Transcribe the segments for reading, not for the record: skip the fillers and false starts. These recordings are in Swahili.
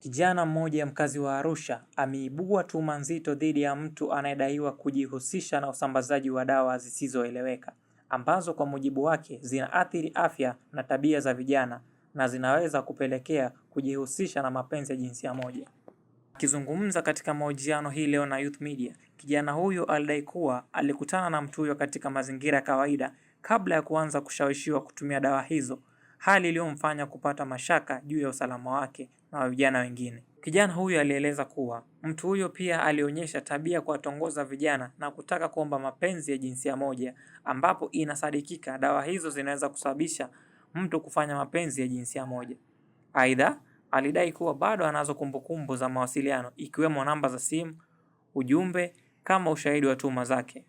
Kijana mmoja mkazi wa Arusha ameibua tuhuma nzito dhidi ya mtu anayedaiwa kujihusisha na usambazaji wa dawa zisizoeleweka ambazo kwa mujibu wake zinaathiri afya na tabia za vijana na zinaweza kupelekea kujihusisha na mapenzi ya jinsia moja. Akizungumza katika mahojiano hii leo na Youth Media, kijana huyo alidai kuwa alikutana na mtu huyo katika mazingira ya kawaida kabla ya kuanza kushawishiwa kutumia dawa hizo, hali iliyomfanya kupata mashaka juu ya usalama wake na wa vijana wengine. Kijana huyo alieleza kuwa mtu huyo pia alionyesha tabia kuwatongoza vijana na kutaka kuomba mapenzi ya jinsia moja, ambapo inasadikika dawa hizo zinaweza kusababisha mtu kufanya mapenzi ya jinsia moja. Aidha, alidai kuwa bado anazo kumbukumbu za mawasiliano ikiwemo namba za simu, ujumbe kama ushahidi wa tuhuma zake.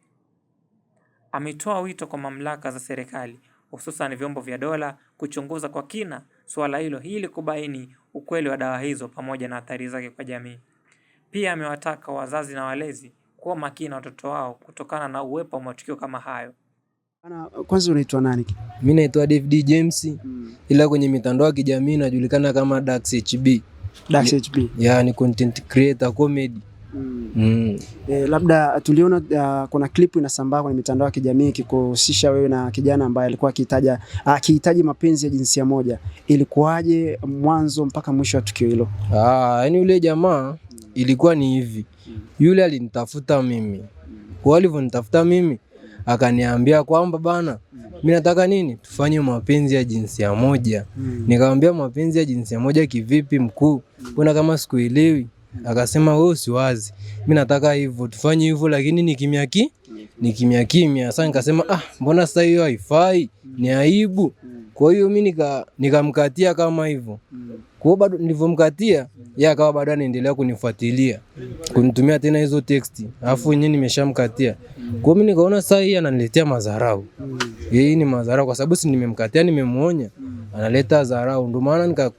Ametoa wito kwa mamlaka za serikali hususan vyombo vya dola kuchunguza kwa kina suala hilo ili kubaini ukweli wa dawa hizo pamoja na athari zake kwa jamii. Pia amewataka wazazi na walezi kuwa makini na watoto wao kutokana na uwepo wa matukio kama hayo. Bana, kwanza unaitwa nani? Mimi naitwa David James, ila kwenye mitandao ya kijamii najulikana kama Dax HB. Dax HB. Yeah, ni content creator comedy. Labda tuliona kuna clip inasambaa kwenye mitandao ya kijamii ikikuhusisha wewe na kijana ambaye alikuwa akihitaji mapenzi ya jinsia moja. Ilikuwaje mwanzo mpaka mwisho wa tukio hilo? Ah, yani yule jamaa ilikuwa ni hivi. Yule alinitafuta mimi. Kwa alivyonitafuta mimi akaniambia kwamba bana, mimi nataka nini, tufanye mapenzi ya jinsia moja. Nikamwambia mapenzi ya jinsia moja kivipi mkuu? Mbona kama sikuelewi? Akasema wewe usiwazi, mimi nataka hivyo tufanye hivyo, lakini ni kimya ni kimya kimya. Sasa nikasema ah, mbona sasa hiyo haifai, ni aibu. Kwa hiyo mimi nikamkatia kama hivyo. Kwa hiyo bado nilivyomkatia, yeye akawa bado anaendelea kunifuatilia, kunitumia tena hizo text. Alafu yenyewe nimeshamkatia. Kwa hiyo mimi nikaona sasa hii ananiletea madharau. Hii ni madharau kwa sababu si nimemkatia, nimemuonya, analeta dharau. Ndio maana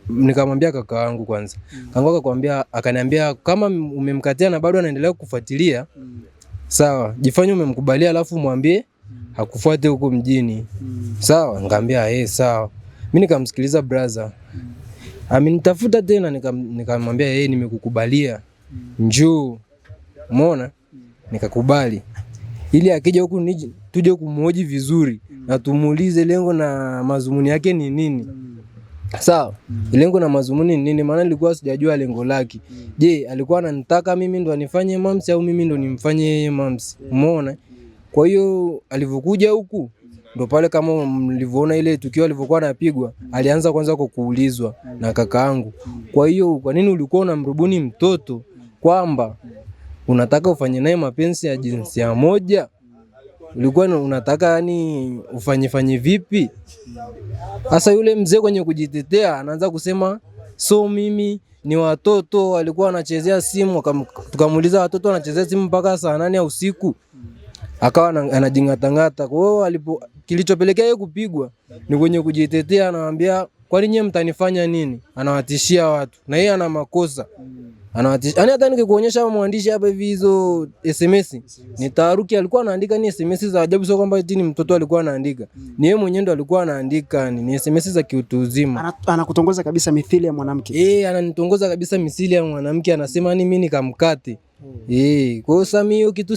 nikamwambia kaka wangu kwanza. Kaka akakwambia, akaniambia kama umemkatia na bado anaendelea kukufuatilia, sawa, jifanye umemkubalia alafu mwambie hakufuate huko mjini. Sawa, nikamwambia sawa. Mimi nikamsikiliza brother. Amenitafuta tena nikamwambia yeye nimekukubalia. Njoo. Umeona? Nikakubali. Ili akija huku tuje kumhoji vizuri na tumuulize lengo na madhumuni yake ni nini. Sawa? Lengo na madhumuni ni nini? Maana nilikuwa sijajua lengo lake. Je, alikuwa ananitaka mimi ndo anifanye mamsi au mimi ndo nimfanye yeye mamsi? Umeona? Kwa hiyo alivyokuja huku ndo pale kama mlivyoona ile tukio alivyokuwa anapigwa, alianza kwanza kwa kuulizwa na kakaangu. Kwa hiyo kwa nini ulikuwa unamrubuni mtoto kwamba unataka ufanye naye mapenzi ya jinsia moja? Ulikuwa unataka yani ufanye fanye vipi? Sasa yule mzee kwenye kujitetea anaanza kusema so mimi ni watoto walikuwa wanachezea simu. Tukamuuliza watoto wanachezea simu mpaka saa 8 ya usiku? Akawa anajingatangata. Kwa hiyo kilichopelekea yeye kupigwa ni kwenye kujitetea, anawaambia kwani nyie mtanifanya nini? Anawatishia watu na yeye ana makosa. Anawatishia. Yaani hata nikikuonyesha mwandishi hapa hivi hizo SMS ni taharuki, alikuwa anaandika ni SMS za ajabu, sio kwamba eti ni mtoto alikuwa anaandika. Ni yeye mwenyewe ndo alikuwa anaandika, ni SMS za kiutu uzima. Anakutongoza kabisa mithili ya mwanamke. Ananitongoza kabisa mithili ya mwanamke, anasema ni mimi nikamkate. Kwa hiyo sasa mimi hiyo kitu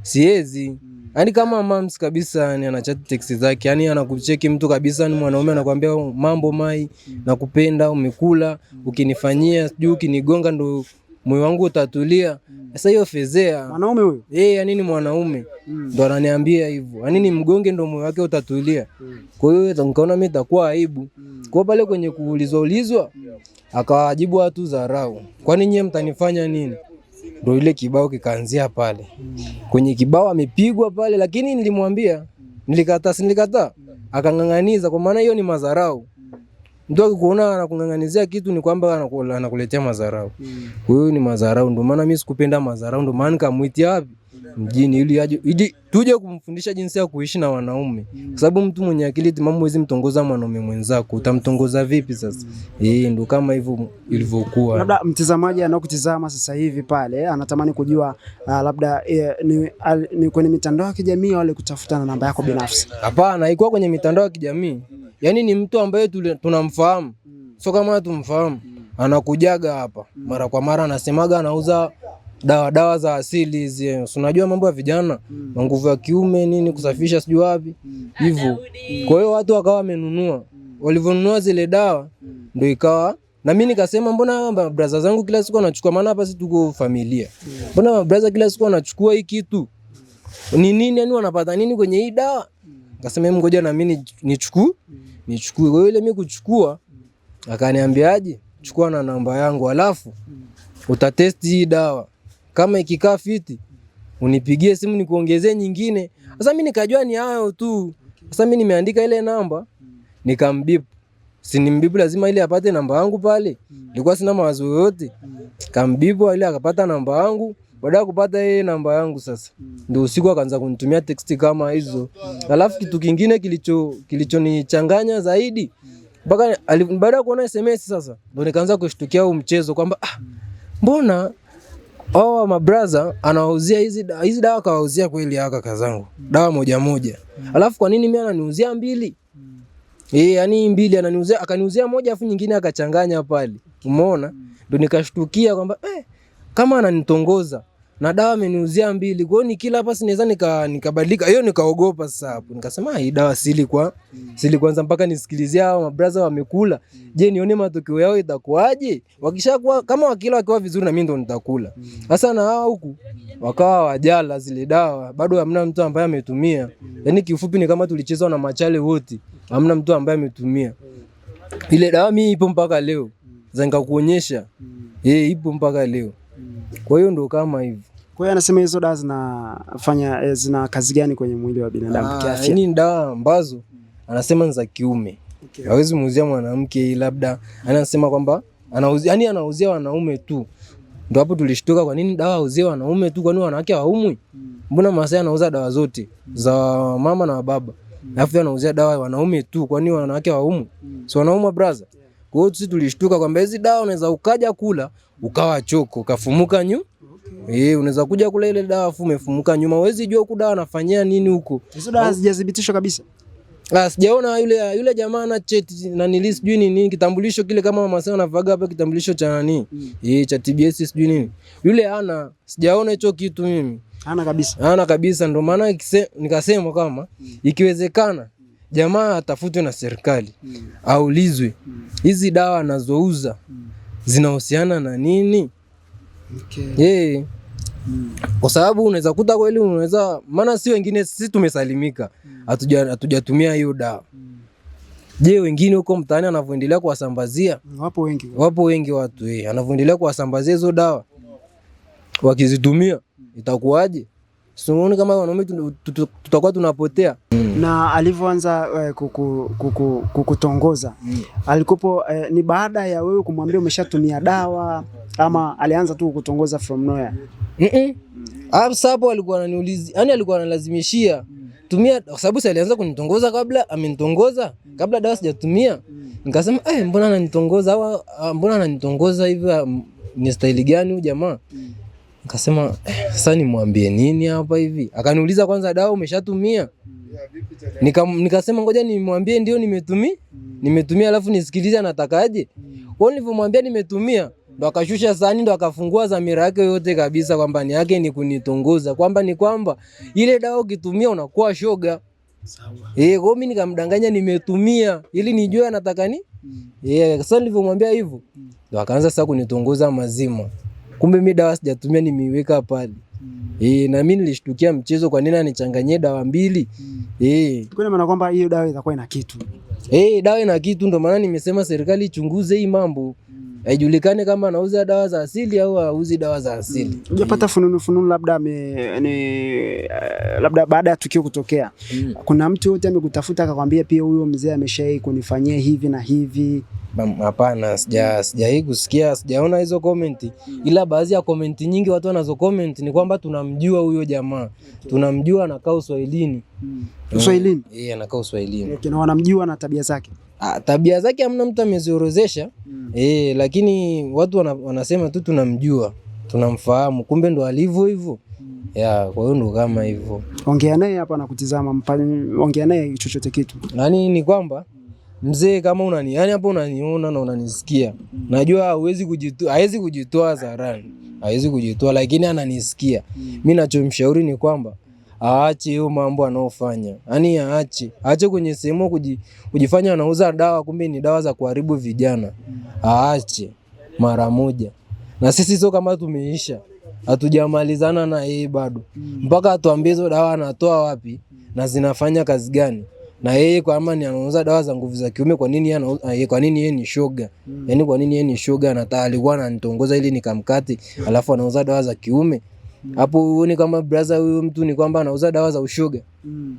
siezi. Yaani kama mams kabisa, yani anachat text zake, yani anakucheki mtu kabisa, ni mwanaume anakuambia mambo mai, nakupenda, umekula, ukinifanyia sijui ukinigonga ndo moyo wangu utatulia. Sasa hiyo fezea. Mwanaume huyo? Yani ni mwanaume. Ndo ananiambia hivyo. Yani ni mgonge ndo moyo wake utatulia. Kwa hiyo nikaona mimi itakuwa aibu. Kwa pale kwenye kuulizwa ulizwa akawajibu watu dharau. Kwani nyie mtanifanya nini? Ndo ile kibao kikaanzia pale. Kwenye kibao amepigwa pale, lakini nilimwambia, nilikataa, si nilikataa? Akang'ang'aniza, kwa maana hiyo ni madharau. Mtu akikuona anakung'ang'anizia kitu ni kwamba anakuletea madharau. Kwa hiyo ni madharau, ndio maana mimi sikupenda madharau, ndio maana nikamuitia wapi? Mjini, ili aje, ili tuje kumfundisha jinsi ya kuishi na wanaume. Kwa sababu mtu mwenye akili timamu huwezi mtongoza mwanaume mwenzako, utamtongoza vipi sasa? Ndio kama hivyo ilivyokuwa. Labda mtazamaji anayokutizama sasa hivi pale anatamani kujua labda ni kwenye mitandao ya kijamii au alikutafuta na namba yako binafsi? Hapana, haikuwa kwenye mitandao ya kijamii. Yaani ni mtu ambaye tunamfahamu. Sio kama tumfahamu. Anakujaga hapa mara kwa mara, anasemaga anauza dawa za asili hizi. Si unajua mambo ya vijana, nguvu ya kiume nini, kusafisha sijui wapi hivyo. Kwa hiyo watu wakawa wamenunua, walivyonunua zile dawa ndio ikawa na mimi nikasema, mbona mabraza zangu kila siku wanachukua? Maana hapa si tuko familia, mbona mabraza kila siku wanachukua hii kitu ni nini? Yani wanapata nini kwenye hii dawa? Nikasema hebu ngoja na mimi nichukue. Kwa hiyo ile mimi kuchukua, akaniambiaje, chukua na namba yangu, alafu utatesti hii dawa, kama ikikaa fiti unipigie simu nikuongezee nyingine. Sasa mimi nikajua ni hayo tu. Sasa mimi nimeandika ile namba nikambip. Si nimbipu lazima ile apate namba yangu pale. Nilikuwa sina mawazo yoyote. Kambipu ile akapata namba yangu. Baada ya kupata yeye namba yangu sasa ndio usiku akaanza kunitumia text kama hizo. Alafu kitu kingine kilichonichanganya zaidi mpaka baada ya kuona SMS sasa ndio nikaanza kushtukia huu mchezo kwamba mbona hao mabraza anawauzia hizi dawa, kawauzia kweli haka kaka zangu dawa moja moja. Alafu kwa nini mimi ananiuzia mbili? Yani mbili ananiuzia, akaniuzia moja afu nyingine akachanganya pale. Umeona? Ndio nikashtukia kwamba kama ananitongoza na dawa ameniuzia mbili. Kwa hiyo nikila hapa sinaweza nikabadilika. Hiyo nikaogopa sasa hapo. Nikasema hii dawa sili kwa sili kwanza mpaka nisikilizie hao mabraza wamekula. Je, nione matokeo yao itakuwaje? Wakishakuwa kama wakila wakiwa vizuri na mimi ndo nitakula. Sasa na hao huku wakawa wajala zile dawa, bado hamna mtu ambaye ametumia. Yaani kiufupi ni kama tulichezwa na machale wote. Hamna mtu ambaye ametumia. Ile dawa mimi ipo mpaka leo. Za nikakuonyesha. Ipo mpaka leo. Kwa hiyo ndo kama hivyo. Kwa hiyo anasema hizo dawa zinafanya zina kazi gani kwenye mwili wa binadamu kiafya? Ni dawa ambazo anasema ni za kiume. Okay. Hawezi muuzia mwanamke, labda anasema kwamba anauzia, yani anauzia wanaume tu. Ndio hapo tulishtuka, kwa nini dawa auzie wanaume tu? Kwani wanawake hawaumwi? Mbona Masai anauza dawa zote za mama na baba? Alafu anauzia dawa wanaume tu, kwani wanawake hawaumwi? Si wanaumwa brother? Kwa hiyo sisi tulishtuka kwamba hizi dawa unaweza ukaja kula ukawa choko, ukafumuka nyu. Unaweza kuja kula ile dawa afu umefumuka nyuma. Huwezi jua huku dawa anafanyia nini huko. Hizo dawa hazijathibitishwa kabisa. Sijaona yule jamaa ana cheti na nili sijui ni nini kitambulisho kile kama Masai wanavaga hapa kitambulisho cha nani? Cha TBS sijui nini. Yule hana, sijaona hicho kitu mimi. Hana kabisa. Hana kabisa, ndio maana nikasema kama ikiwezekana jamaa atafutwe na serikali aulizwe hizi dawa anazouza zinahusiana na nini? Okay. Kwa sababu unaweza kuta kweli, unaweza maana si wengine sisi tumesalimika, hatujatumia hiyo dawa. Je, wengine huko mtaani anavyoendelea kuwasambazia? Wapo wengi. Wapo wengi watu anavyoendelea kuwasambazia hizo dawa wakizitumia itakuwaje? Simuoni kama wanaume tutakuwa tunapotea. Na alivyoanza kukutongoza alikupo ni baada ya wewe kumwambia umeshatumia dawa ama alianza tu kukutongoza from nowhere? Hapo hapo alikuwa ananiuliza, yani alikuwa analazimishia tumia, kwa sababu si alianza kunitongoza kabla amenitongoza kabla dawa sijatumia. Nikasema mbona ananitongoza au mbona ananitongoza hivi, ni style gani huyu jamaa? Nikasema sasa nimwambie nini hapa hivi? Akaniuliza kwanza dawa umeshatumia? Nikasema ngoja nimwambie ndio nimetumia. Nimetumia alafu nisikilize anatakaje. Kwa hiyo nilipomwambia nimetumia ndo akashusha sahani, ndo akafungua dhamira yake yote kabisa kwamba ni yake ni kunitongoza, kwamba ni kwamba ile dawa ukitumia unakuwa shoga. Sawa. Kwa hiyo mimi nikamdanganya nimetumia ili nijue anataka nini. Sasa nilipomwambia hivyo ndo akaanza sasa kunitongoza mazima. Kumbe mimi dawa sijatumia, nimeiweka pale. Na mimi nilishtukia mchezo, kwa nini anichanganyie dawa mbili? Kwa maana kwamba hiyo dawa itakuwa ina kitu. Dawa ina kitu, ndo maana nimesema serikali ichunguze hii mambo. Haijulikani kama anauza dawa za asili au hauzi dawa za asili. Hujapata fununu labda labda baada ya tukio kutokea. Kuna mtu yote amekutafuta akakwambia pia huyo mzee ameshawahi kunifanyia hivi na hivi? Hapana, sijawahi kusikia, sijaona hizo comment. Ila baadhi ya comment nyingi watu wanazo comment ni kwamba tunamjua huyo jamaa. Tunamjua anakaa Uswahilini. Uswahilini? Anakaa Uswahilini. Okay, na wanamjua na tabia zake? Tabia zake hamna mtu ameziorozesha. Lakini watu wanasema tu tunamjua, tunamfahamu, kumbe ndo alivyo hivyo. Ya, kwa hiyo ndo kama hivyo. Ongea naye hapa na kutizama, ongea naye chochote kitu. Nani ni kwamba Mzee, kama unani, yani hapo unaniona na unanisikia, najua hawezi kujitoa, hawezi kujitoa hadharani, hawezi kujitoa, lakini ananisikia. Mimi nachomshauri ni kwamba aache hiyo mambo anaofanya, yani aache kwenye sehemu kujifanya anauza dawa, kumbe ni dawa za kuharibu vijana. Aache mara moja. Na sisi sio kama tumeisha, hatujamalizana na yeye bado, mpaka atuambie hizo dawa anatoa wapi na zinafanya kazi gani. Na yeye kama ni anauza dawa za nguvu za kiume, kwa nini yeye kwa nini yeye ni shoga? Yaani kwa nini yeye ni shoga na alikuwa ananitongoza ili nikamkate, alafu anauza dawa za kiume? Hapo huoni kama brother huyu mtu ni kwamba anauza dawa za ushoga?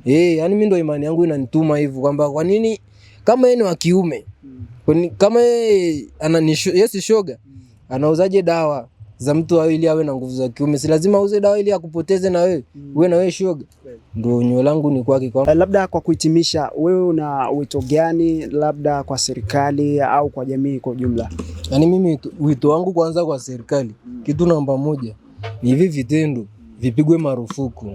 Yaani mimi ndo imani yangu inanituma hivyo kwamba kwa nini kama yeye ni wa kiume, kama yeye yeye si shoga, anauzaje dawa za mtu ili awe na nguvu za kiume? Si lazima auze dawa ili akupoteze na wewe, uwe na wewe shoga. Ndio onyo langu ni kwake kwa. Labda kwa kuhitimisha, wewe una wito gani labda kwa serikali au kwa jamii kwa ujumla? Yaani mimi wito wangu kwanza kwa serikali, kitu namba moja ni hivi vitendo vipigwe marufuku.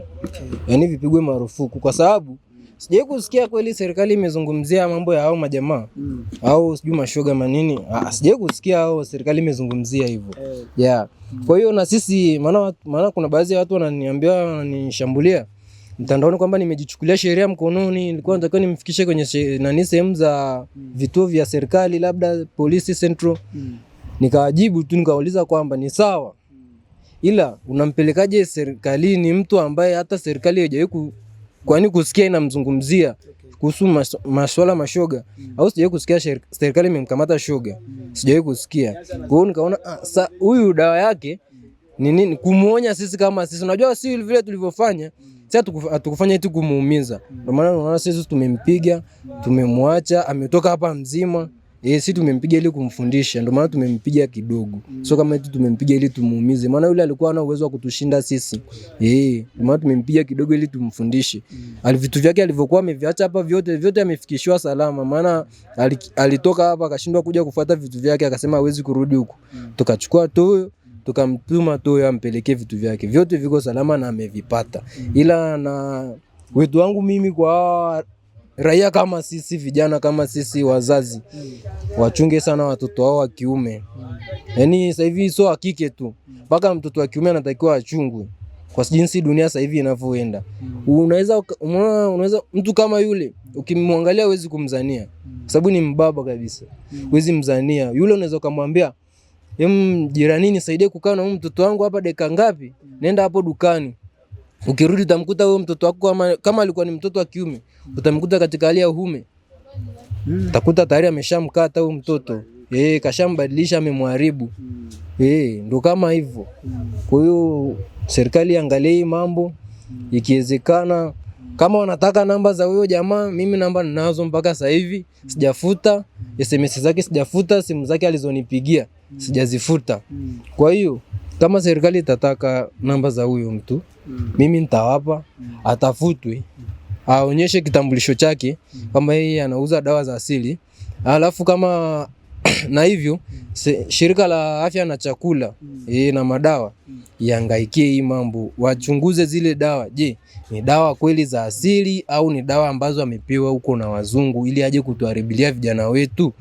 Yaani vipigwe marufuku kwa sababu sijawahi kusikia kweli serikali imezungumzia mambo ya hao majamaa au sijui mashoga manini. Sijawahi kusikia hao serikali imezungumzia hivyo. Yeah. Kwa hiyo na sisi maana kuna baadhi ya watu wananiambia, wananishambulia mtandaoni kwamba nimejichukulia sheria mkononi, nilikuwa natakiwa nimfikishe kwenye nani sehemu za vituo vya serikali labda polisi central. Nikawajibu tu nikauliza kwamba ni sawa, ila unampelekaje serikalini mtu ambaye hata serikali haijawahi kwani kusikia inamzungumzia kuhusu maswala mashoga, au sijawahi kusikia serikali imemkamata shoga, sijawahi kusikia. Kwa hiyo nikaona huyu dawa yake ni nini? Kumuonya sisi kama sisi, unajua si vile tulivyofanya sisi, hatukufanya eti kumuumiza. Ndio maana unaona sisi tumempiga, tumemwacha, ametoka hapa mzima. Sisi tumempiga ili kumfundisha, ndio maana tumempiga kidogo. Sio kama eti tumempiga ili tumuumize, maana yule alikuwa hana uwezo wa kutushinda sisi. Ndio maana tumempiga kidogo ili tumfundishe. Vitu vyake alivyokuwa ameviacha hapa vyote, vyote amefikishiwa salama, maana alitoka hapa akashindwa kuja kufuata vitu vyake, akasema hawezi kurudi huku. Tukachukua tu tukamtuma tu ampelekee vitu vyake. Vyote viko salama na amevipata. Ila na wito wangu mimi kwa raia kama sisi, vijana kama sisi, wazazi wachunge sana watoto wao wa kiume. Yaani sasa hivi sio wa kike tu, mpaka mtoto wa kiume anatakiwa achungwe kwa jinsi dunia sasa hivi inavyoenda. Unaweza mtu kama yule ukimwangalia huwezi kumzania, sababu ni mbaba kabisa. Huwezi mzania yule, unaweza kumwambia jirani nisaidie kukaa na huyu mtoto wangu hapa dakika ngapi, nenda hapo dukani. Ukirudi utamkuta huyo mtoto wako kama alikuwa ni mtoto wa kiume, utamkuta katika hali ya uhume. Utakuta tayari ameshamkata huyo mtoto. Kashambadilisha, amemharibu. Ndo kama hivyo. Kwa hiyo serikali iangalie hii mambo, ikiwezekana kama wanataka namba za huyo jamaa, mimi namba ninazo mpaka sasa hivi, sijafuta SMS zake, sijafuta simu zake alizonipigia, sijazifuta. Kwa hiyo kama serikali itataka namba za huyo mtu, mimi nitawapa, atafutwe, aonyeshe kitambulisho chake kama yeye anauza dawa za asili. Alafu kama na hivyo shirika la afya na chakula na madawa ihangaikie hii mambo, wachunguze zile dawa. Je, ni dawa kweli za asili au ni dawa ambazo amepewa huko na wazungu ili aje kutuharibilia vijana wetu?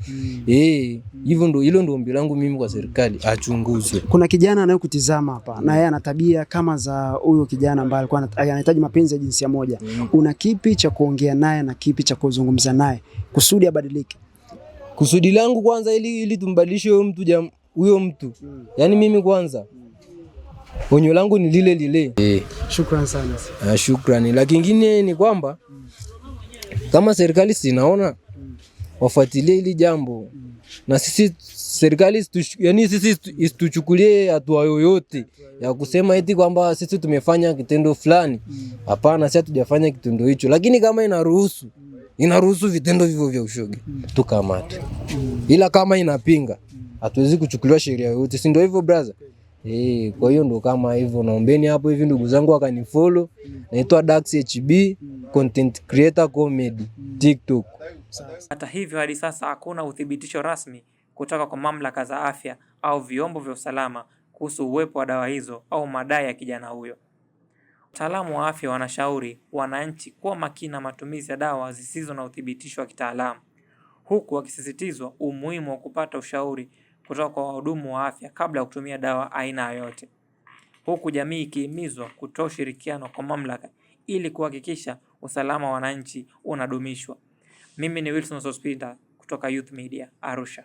Hivyo ndo, hilo ndo ombi langu mimi kwa serikali, achunguzwe. Kuna kijana anayekutizama hapa na yeye ana tabia kama za huyo kijana ambaye alikuwa anahitaji mapenzi ya jinsia moja. Una kipi cha kuongea naye na kipi cha kuzungumza naye kusudi abadilike? Kusudi langu kwanza ili tumbadilishe huyo mtu, huyo mtu. Yaani mimi kwanza onyo langu ni lile lile. Shukrani sana. Shukrani. Lakini kingine ni kwamba kama serikali sinaona wafuatilie hili jambo. Na sisi serikali yani sisi isituchukulie hatua yoyote ya kusema eti kwamba sisi tumefanya kitendo fulani. Hapana, sisi hatujafanya kitendo hicho. Lakini kama inaruhusu vitendo vivyo vya ushoga, tukamate. Ila kama inapinga, hatuwezi kuchukuliwa sheria yoyote. Si ndio hivyo brother? Kwa hiyo ndo kama hivyo. Naombeni hapo hivi ndugu zangu wakanifollow. Naitwa Dax HB, content creator comedy, TikTok. Hata hivyo, hadi sasa hakuna uthibitisho rasmi kutoka kwa mamlaka za afya au vyombo vya usalama kuhusu uwepo wa dawa hizo au madai ya kijana huyo. Wataalamu wa afya wanashauri wananchi kuwa makini na matumizi ya dawa zisizo na uthibitisho wa kitaalamu. huku akisisitizwa umuhimu wa kupata ushauri kutoka kwa wahudumu wa afya kabla ya kutumia dawa aina yoyote, huku jamii ikihimizwa kutoa ushirikiano kwa mamlaka ili kuhakikisha usalama wa wananchi unadumishwa. Mimi ni Wilson Sospita kutoka Youth Media Arusha.